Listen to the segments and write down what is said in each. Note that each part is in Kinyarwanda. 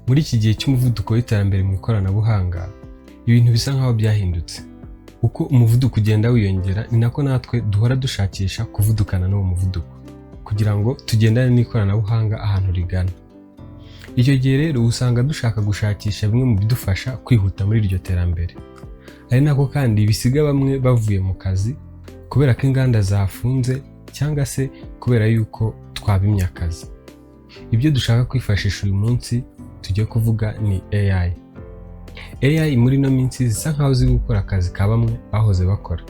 Muri iki gihe cy'umuvuduko w'iterambere mu ikoranabuhanga, ibintu bisa nkaho byahindutse. Uko umuvuduko ugenda wiyongera, ni nako natwe duhora dushakisha kuvudukana n'uwo muvuduko kugira ngo tugendane n'ikoranabuhanga ahantu rigana. Icyo gihe rero usanga dushaka gushakisha bimwe mu bidufasha kwihuta muri iryo terambere, ari nako kandi bisiga bamwe bavuye mu kazi kubera ko inganda zafunze cyangwa se kubera yuko twabimye akazi. Ibyo dushaka kwifashisha uyu munsi tujye kuvuga ni AI. AI muri ino minsi zisa nkaho ziri gukora akazi ka bamwe bahoze bakora.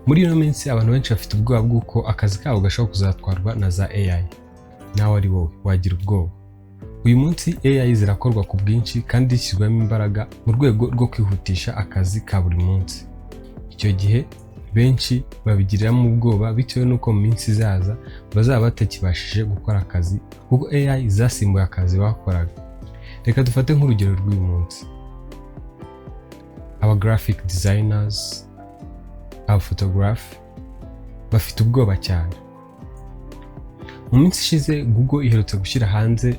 Muri ino minsi abantu benshi bafite ubwoba bw'uko akazi kabo gashobora kuzatwarwa na za AI. Nawe ari wowe wagira ubwoba. Uyu munsi AI zirakorwa ku bwinshi kandi zishyirwamo imbaraga mu rwego rwo kwihutisha akazi ka buri munsi. Icyo gihe benshi babigiriramo ubwoba bitewe n'uko mu minsi izaza bazaba batakibashije gukora akazi kuko AI zasimbuye akazi bakoraga. Reka dufate nk'urugero rw'uyu munsi: aba graphic designers, aba photographe bafite ubwoba cyane. Mu minsi ishize Google iherutse gushyira hanze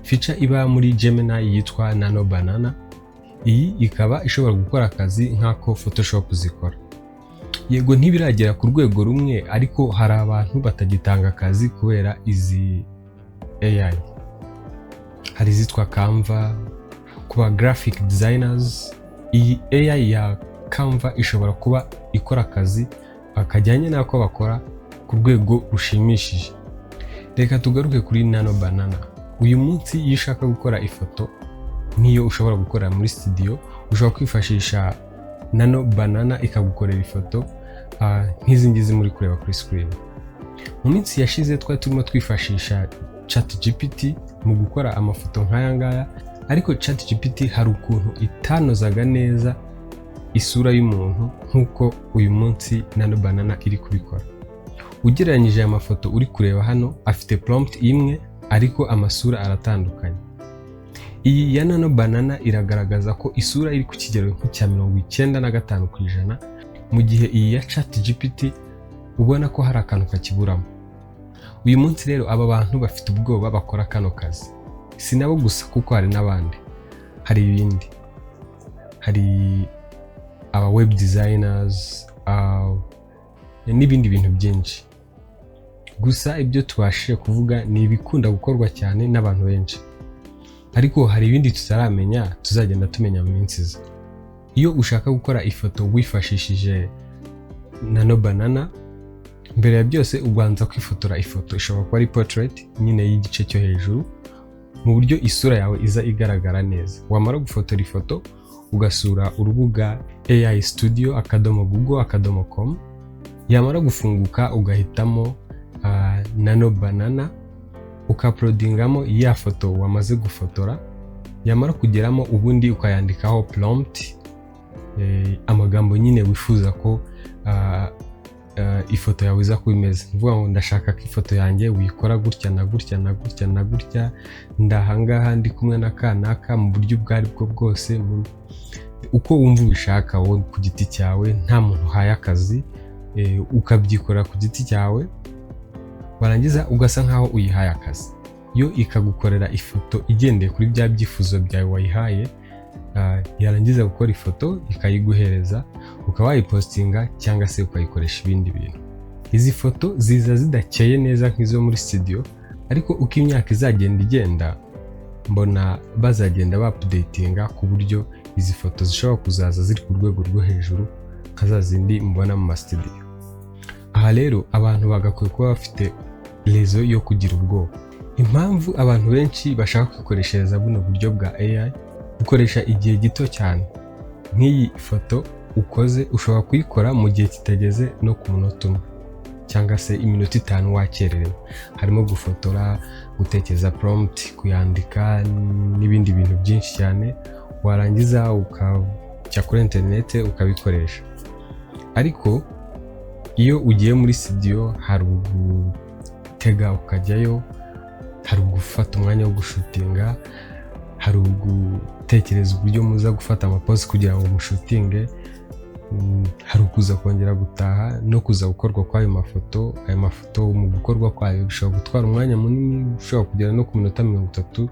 feature iba muri Gemini yitwa Nano Banana. Iyi ikaba ishobora gukora akazi nk'ako Photoshop zikora. Yego, ntibiragera ku rwego rumwe, ariko hari abantu batagitanga akazi kubera izi AI. Hari izitwa Canva. Ku ba graphic designers, iyi AI ya Canva ishobora kuba ikora akazi kajyanye n'ako bakora ku rwego rushimishije. Reka tugaruke kuri Nano Banana. Uyu munsi iyo ushaka gukora ifoto nk'iyo ushobora gukorera muri studio, ushobora kwifashisha Nano Banana ikagukorera ifoto nk'izi ngizi muri kureba kuri screen. Mu minsi yashize twari turimo twifashisha ChatGPT mu gukora amafoto nk'aya ngaya, ariko ChatGPT hari ukuntu itanozaga neza isura y'umuntu nk'uko uyu munsi Nano Banana iri kubikora. Ugereranyije, aya mafoto uri kureba hano afite prompt imwe, ariko amasura aratandukanye. Iyi ya Nano Banana iragaragaza ko isura iri ku kigero nk'icya 95%, mu gihe iyi ya ChatGPT ubona ko hari akantu kakiburamo. Uyu munsi rero aba bantu bafite ubwoba bakora kano kazi. Si nabo gusa kuko hari n'abandi, hari ibindi, hari aba web designers n'ibindi bintu byinshi. Gusa ibyo tubashije kuvuga ni ibikunda gukorwa cyane n'abantu benshi, ariko hari ibindi tutaramenya tuzagenda tumenya mu minsi iza. Iyo ushaka gukora ifoto wifashishije Nano Banana, mbere ya byose ubanza kwifotora ifoto, ishobora kuba ari portrait nyine y'igice cyo hejuru, mu buryo isura yawe iza igaragara neza. Wamara gufotora ifoto, ugasura urubuga aistudio.google.com. Yamara gufunguka, ugahitamo Nano Banana, ukauploadingamo ya foto wamaze gufotora. Yamara kugeramo, ubundi ukayandikaho prompt, amagambo nyine wifuza ko ifoto yawe iza kuba imeze. Ni ukuvuga ngo ndashaka ko ifoto yanjye uyikora gutya na gutya na gutya na gutya, ndahangaha ndi kumwe na kanaka, mu buryo ubwo ari bwo bwose, uko wumva ubishaka wowe ku giti cyawe, nta muntu uhaye akazi, ukabyikorera ku giti cyawe. Warangiza ugasa nkaho uyihaye akazi, yo ikagukorera ifoto igendeye kuri bya byifuzo byawe wayihaye. Yarangiza gukora ifoto ikayiguhereza, ukaba wayipostinga cyangwa se ukayikoresha ibindi bintu. Izi foto ziza zidakeye neza nk'izo muri studio, ariko uko imyaka izagenda igenda, mbona bazagenda baupdatinga ku buryo izi foto zishobora kuzaza ziri ku rwego rwo hejuru nka za zindi mubona mu masitudiyo. Aha rero abantu bagakwiye kuba bafite raison yo kugira ubwoba. Impamvu abantu benshi bashaka kwikoreshereza buno buryo bwa AI, bukoresha igihe gito cyane. Nk'iyi foto ukoze ushobora kuyikora mu gihe kitageze no ku munota umwe cyangwa se iminota 5 wakererewe. Harimo gufotora, gutekereza prompt, kuyandika n'ibindi bintu byinshi cyane. Warangiza ukajya kuri interineti ukabikoresha. Ariko iyo ugiye muri studio, hari ugutega ukajyayo, hari ugufata umwanya wo gushootinga, hari ugutekereza uburyo muza gufata amapozi kugira ngo mushootinge, hari ukuza kongera gutaha no kuza gukorwa kw'ayo mafoto. Ayo mafoto mu gukorwa kwayo bishobora gutwara umwanya munini, ushobora kugera no ku minota 30.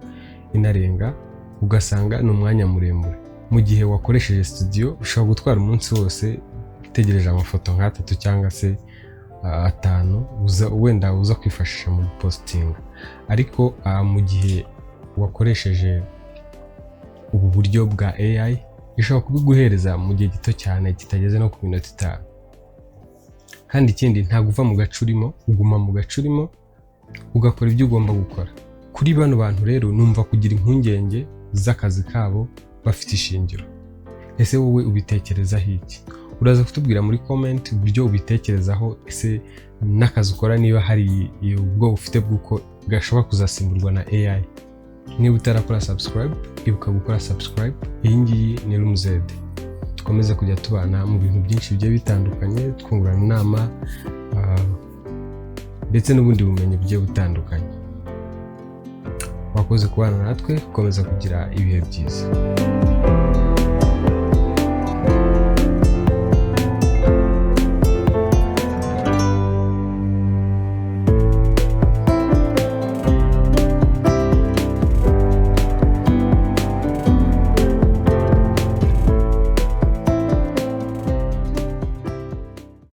inarenga, ugasanga ni umwanya muremure. Mu gihe wakoresheje studio, ushobora gutwara umunsi wose utegereje amafoto nk'atatu cyangwa se atanu uza wenda uza kwifashisha mu gupostinga. Ariko mu gihe wakoresheje ubu buryo bwa AI, ishobora kubiguhereza mu gihe gito cyane kitageze no ku minota 5. Kandi ikindi, ntabwo uva mu gace urimo, uguma mu gace urimo ugakora ibyo ugomba gukora. Kuri bano bantu rero, numva kugira impungenge z'akazi kabo bafite ishingiro. Ese wowe ubitekerezaho iki? Uraza kutubwira muri comment uburyo ubitekerezaho. Ese n'akazi ukora, niba hari ubwoba ufite bw'uko gashobora kuzasimburwa na AI? Niba utarakora subscribe, ibuka gukora subscribe. Iyi ngiyi ni Rumzed. Dukomeze kujya tubana mu bintu byinshi bigiye bitandukanye, twungurana inama ndetse n'ubundi bumenyi bugiye butandukanye. Wakoze kubana natwe, komeza kugira ibihe byiza.